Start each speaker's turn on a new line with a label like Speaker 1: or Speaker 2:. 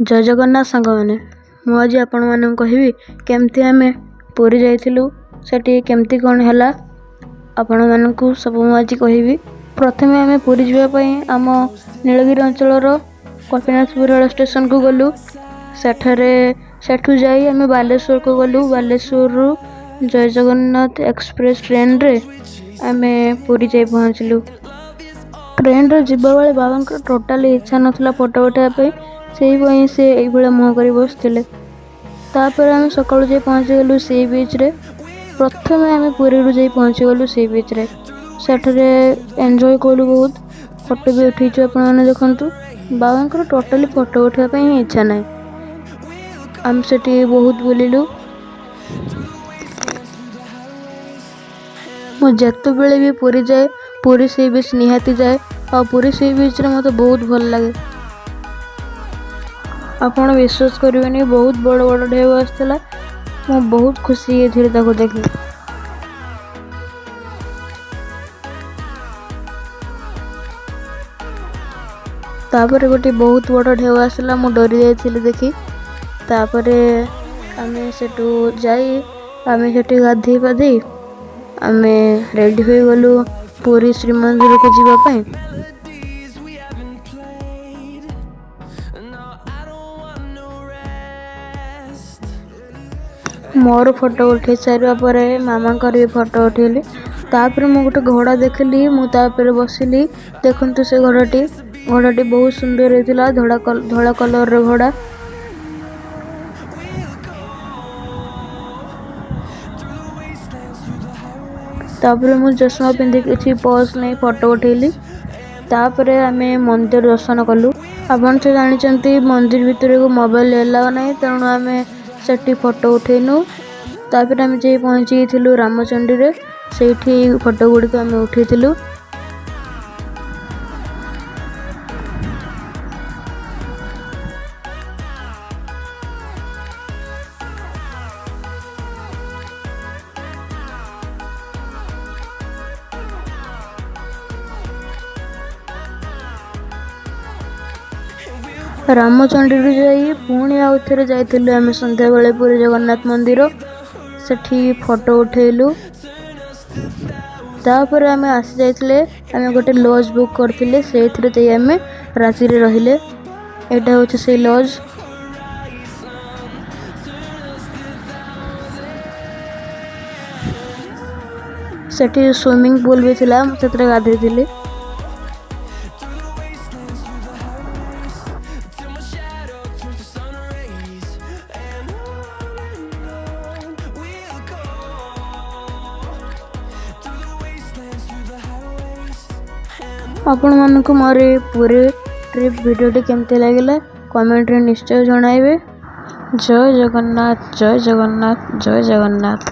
Speaker 1: ଜୟ ଜଗନ୍ନାଥ ସାଙ୍ଗମାନେ, ମୁଁ ଆଜି ଆପଣମାନଙ୍କୁ କହିବି କେମିତି ଆମେ ପୁରୀ ଯାଇଥିଲୁ, ସେଠି କେମିତି କ'ଣ ହେଲା ଆପଣମାନଙ୍କୁ ସବୁ ମୁଁ ଆଜି କହିବି। ପ୍ରଥମେ ଆମେ ପୁରୀ ଯିବା ପାଇଁ ଆମ ନୀଳଗିରି ଅଞ୍ଚଳର ଗୋପୀନାଥପୁର ରେଳ ଷ୍ଟେସନକୁ ଗଲୁ। ସେଠାରେ ସେଠୁ ଯାଇ ଆମେ ବାଲେଶ୍ୱରକୁ ଗଲୁ। ବାଲେଶ୍ୱରରୁ ଜୟ ଜଗନ୍ନାଥ ଏକ୍ସପ୍ରେସ୍ ଟ୍ରେନରେ ଆମେ ପୁରୀ ଯାଇ ପହଞ୍ଚିଲୁ। ଟ୍ରେନରେ ଯିବାବେଳେ ବାବାଙ୍କର ଟୋଟାଲି ଇଚ୍ଛା ନଥିଲା ଫଟୋ ଉଠାଇବା ପାଇଁ, ସେଇପାଇଁ ସେ ଏଇଭଳିଆ ମୁହଁ କରି ବସିଥିଲେ। ତାପରେ ଆମେ ସକାଳୁ ଯାଇ ପହଞ୍ଚିଗଲୁ ସି ବିଚ୍ରେ। ପ୍ରଥମେ ଆମେ ପୁରୀରୁ ଯାଇ ପହଞ୍ଚିଗଲୁ ସି ବିଚ୍ରେ। ସେଠାରେ ଏନ୍ଜୟ କଲୁ, ବହୁତ ଫଟୋ ବି ଉଠେଇଛୁ। ଆପଣମାନେ ଦେଖନ୍ତୁ, ବାବାଙ୍କର ଟୋଟାଲି ଫଟୋ ଉଠାଇବା ପାଇଁ ହିଁ ଇଚ୍ଛା ନାହିଁ। ଆମେ ସେଠି ବହୁତ ବୁଲିଲୁ। ମୁଁ ଯେତେବେଳେ ବି ପୁରୀ ଯାଏ, ପୁରୀ ସି ବିଚ୍ ନିହାତି ଯାଏ। ଆଉ ପୁରୀ ସି ବିଚ୍ରେ ମୋତେ ବହୁତ ଭଲ ଲାଗେ। ଆପଣ ବିଶ୍ୱାସ କରିବେନି, ବହୁତ ବଡ଼ ବଡ଼ ଢେଉ ଆସିଥିଲା। ମୁଁ ବହୁତ ଖୁସି ହେଇଯାଇଥିଲି ତାକୁ ଦେଖି। ତାପରେ ଗୋଟେ ବହୁତ ବଡ଼ ଢେଉ ଆସିଲା, ମୁଁ ଡରି ଯାଇଥିଲି ଦେଖି। ତାପରେ ଆମେ ସେଠୁ ଯାଇ ଆମେ ସେଠି ଗାଧେଇ ପାଧେଇ ଆମେ ରେଡ଼ି ହୋଇଗଲୁ ପୁରୀ ଶ୍ରୀମନ୍ଦିରକୁ ଯିବା ପାଇଁ।
Speaker 2: Melodies we haven't played. No, I don't want no rest.
Speaker 1: ମୋର ଫଟୋ ଉଠେଇ ସାରିବା ପରେ ମାମାଙ୍କର ବି ଫଟୋ ଉଠେଇଲି। ତାପରେ ମୁଁ ଗୋଟେ ଘୋଡ଼ା ଦେଖିଲି, ମୁଁ ତାପରେ ବସିଲି। ଦେଖନ୍ତୁ ସେ ଘୋଡ଼ାଟି, ଘୋଡ଼ାଟି ବହୁତ ସୁନ୍ଦର ହେଇଥିଲା, ଧଳା କଲର୍ର ଘୋଡ଼ା।
Speaker 2: We'll go through the wastelands, through the highways.
Speaker 1: ତାପରେ ମୁଁ ଚଷମା ପିନ୍ଧି କିଛି ପୋଜ୍ ନେଇ ଫଟୋ ଉଠେଇଲି। ତାପରେ ଆମେ ମନ୍ଦିର ଦର୍ଶନ କଲୁ। ଆପଣ ତ ଜାଣିଛନ୍ତି, ମନ୍ଦିର ଭିତରକୁ ମୋବାଇଲ ଏଲାଉ ନାହିଁ, ତେଣୁ ଆମେ ସେଠି ଫଟୋ ଉଠେଇନୁ। ତାପରେ ଆମେ ଯାଇ ପହଞ୍ଚିଥିଲୁ ରାମଚଣ୍ଡୀରେ, ସେଇଠି ଫଟୋ ଗୁଡ଼ିକ ଆମେ ଉଠେଇଥିଲୁ। ରାମଚଣ୍ଡୀରୁ ଯାଇ ପୁଣି ଆଉ ଥରେ ଯାଇଥିଲୁ ଆମେ ସନ୍ଧ୍ୟାବେଳେ ପୁରୀ ଜଗନ୍ନାଥ ମନ୍ଦିର, ସେଠି ଫଟୋ ଉଠେଇଲୁ। ତାପରେ ଆମେ ଆସି ଯାଇଥିଲେ, ଆମେ ଗୋଟେ ଲଜ୍ ବୁକ୍ କରିଥିଲେ, ସେଇଥିରେ ଯାଇ ଆମେ ରାତିରେ ରହିଲେ। ଏଇଟା ହେଉଛି ସେଇ ଲଜ୍। ସେଠି ସୁଇମିଂ ପୁଲ୍ ବି ଥିଲା, ମୁଁ ସେଥିରେ ଗାଧେଇଥିଲି।
Speaker 2: Through the wastelands, through the highways, till my shadow turns to sun rays. And on we'll go through the wastelands, through the highways. And
Speaker 1: ଆପଣମାନଙ୍କୁ ମୋର ଏ ପୁରୀ ଟ୍ରିପ୍ ଭିଡ଼ିଓଟି କେମିତି ଲାଗିଲା, କମେଣ୍ଟରେ ନିଶ୍ଚୟ ଜଣାଇବେ। ଜୟ ଜଗନ୍ନାଥ, ଜୟ ଜଗନ୍ନାଥ, ଜୟ ଜଗନ୍ନାଥ।